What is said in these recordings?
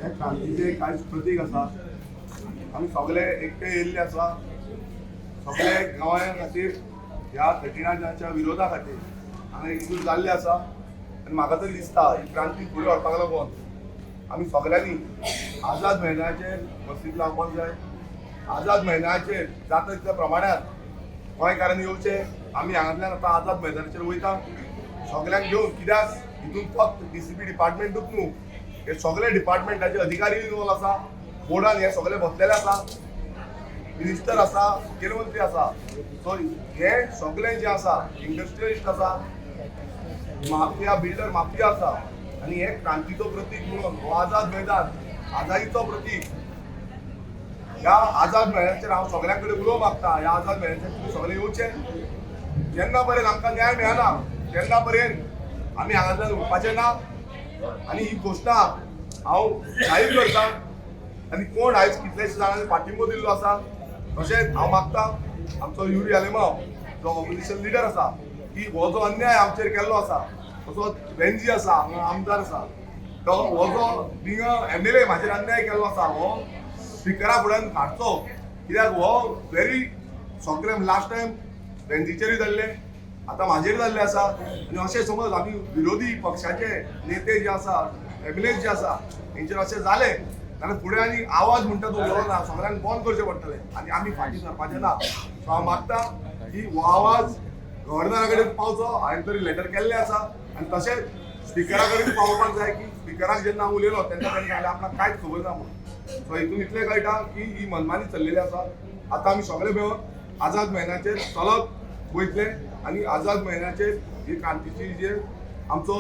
हे क्रांतीचें कांयच प्रतीक आसा. आमी सगळे एकटे येयल्ले आसा, सगळे गोंया खातीर, ह्या 39 च्या विरोधा खातीर हांगा एकजूट जाल्ले आसा. आनी म्हाका तरी दिसता, ही क्रांती फुडें व्हरपाक लागून आमी सगळ्यांनी आझाद मैदानाचेर बसीक लावपाक जाय. आझाद मैदानाचेर जाता तितल्या प्रमाणात गोंयकारांनी येवचें. आमी हांगांतल्यान आतां आझाद मैदानाचेर वयता सगळ्यांक घेवन, कित्याक हितून फक्त डीसीपी डिपार्टमेंटूच न्हू, हे सगळे डिपार्टमेंटाचे अधिकारी इनवॉल्व आसा. बोर्डान हे सगळे बसलेले आसा, मिनिस्टर आसा, मुखेलमंत्री आसा. सो हे सगळे जे आसा, इंडस्ट्रियलिस्ट आसा, माफिया, बिल्डर माफिया आसा. आनी हे क्रांतीचो प्रतीक म्हणून हो आझाद मैदान, आझादीचो प्रतीक. ह्या आझाद मैदानाचेर हांव सगळ्यां कडेन उलोवंक मागता, ह्या आझाद मैदानाचेर तुमी सगळे येवचे. जेन्ना पर्यंत आमकां न्याय मेळना, तेन्ना पर्यंत आमी हांगांतल्यान उठपाचे ना. आनी ही घोशणा हांव जाहीर करता. आनी कोण आयज कितल्याशे जाणांनी पाठिंबो दिल्लो आसा. तशेंच हांव मागता, आमचो युरी आलेमाव जो ऑपोजिशन लिडर आसा, की हो जो अन्याय आमचेर केल्लो आसा, तसो वेन्जी आसा, हांगा आमदार आसा, तो हो जो बिंग एमएलए म्हाजेर अन्याय केल्लो आसा, हो स्पिकरा फुड्यान हाडचो. कित्याक हो व्हेरी सगळे लास्ट टायम वेन्जीचेरूय जाल्ले, आतां म्हाजेर जाल्ले आसा. आनी अशें समज आमी विरोधी पक्षाचे नेते जे आसा, एमएलए जे आसा, हेंचेर अशें जालें जाल्यार फुडें आनी आवाज म्हणटा तो उलोवं ना, सगळ्यांक बंद करचें पडटलें आनी आमी फाटीं सरपाचें ना. सो हांव मागता की हो आवाज गव्हर्नरा कडेन पावचो. हांवें तरी लेटर केल्लें आसा. आनी तशेंच स्पिकरा कडेन पावोवपाक जाय की स्पिकराक जेन्ना हांव उलयलो तेन्ना ताणें सांगलें आपणाक कांयच खबर ना म्हणून. सो हितून इतलें कळटा की ही मनमानी चल्लेली आसा. आतां आमी सगळे मेळून आझाद मैदानाचेर चलत वयतले आनी आझाद मैदानाचेर ही क्रांतीची जे आमचो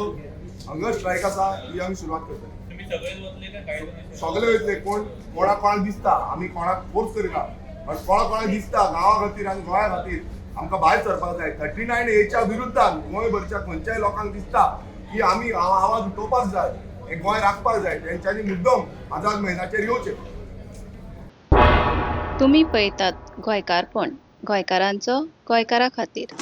हंगर स्ट्रायक आसा, ही आमी सुरवात करतले. तुम्ही सगळेच वतले का काय जण असे? सगळे वयतले. कोण कोणाक कोणाक दिसता, आमी कोणाक फोर्स करिना, बट कोणाक कोणाक दिसता गांवा खातीर आनी गोंया खातीर आमकां भायर सरपाक जाय, 39 एच्या विरुद्धान गोंयभरच्या खंयच्याय लोकांक दिसता की आमी आवाज उठोवपाक जाय, हे गोंय राखपाक जाय, तेंच्यांनी मुद्दम आझाद मैदानाचेर येवचें. तुमी पळयतात गोंयकारपण, गोंयकारांचो गोंयकारा खातीर.